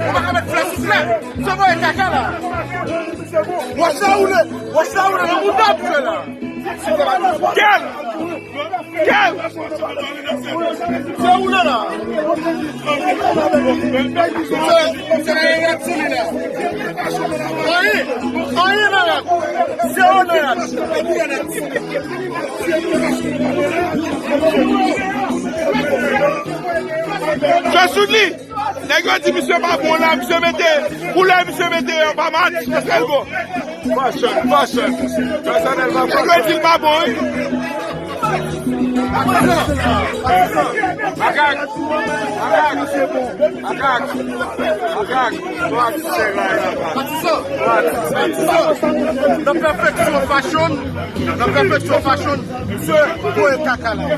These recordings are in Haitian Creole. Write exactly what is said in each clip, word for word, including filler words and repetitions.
Ou pa ka met flè sou flè. Misye voye kaka la. Wòch la woule. Wòch la woule nan mouda misye la. Gèl! Gèl! Misye woule la. Misye, misye gen rad sou li la. Anyen, anyen nan rad. Zewo nan rad. Fè sou li. Nèg yo di misye pa bon la, misye mete, koulè misye mete an pa match, èske l bon? Fashion, fashion. Pèsonèl pa bon. Nèg yo di l pa bon, wi. Makak, makak, makak, makak, makak. Twa ti sèk la, la, la. Twa ti sèk. Nan pèfeksyon fashion, nan pèfeksyon fashion, misye voye kaka la. Nèg,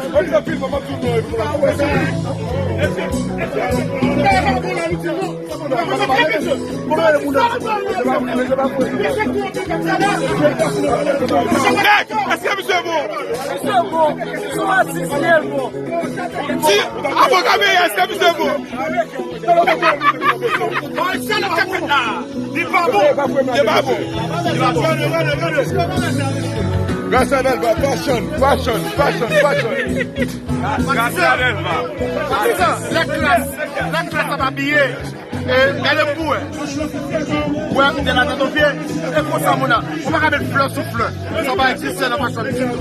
èske misye bon? Misye bon. Se yon atis, li bon. Di, avoka peye, èske misye bon? Li pa bon. Li pa bon. Gracia Delva, fashion, fashion, fashion, fashion. Gracia Delva. Lè klas, lè klas ap abiye. E gade pou wè. Wè, m te la nan ton pye. E konsa, moun nan. Ou pa ka met flè sou flè. Sa pa egziste nan fashion ditou.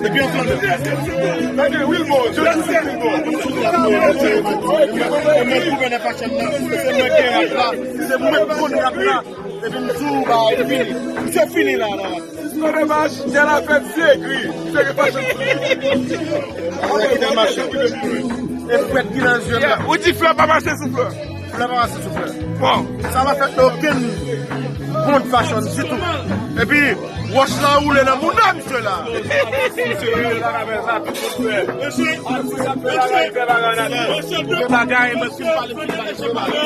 Epi ansanm. Gade, Wilbo, Johnny Wilbo. E mwen pwouve nan fashion nan. Se mwen ki gen rap la. Se mwen ki konn rap la. Epi m di w, ba, e fini. Se fini la, la. Sispann mache, dè la fèt, se egri. Se egri fashion. Ou di flè pa mache sou flè. Flè pa mache sou flè. Bon. Sa pa fèt nan okenn bon fashion ditou. Epi, wòch la woule nan mouda misye la. Misye la, la, la, la, tout moun fè. Misye, misye, misye, misye, bagay, mwen fin pale, fin pale, fin pale.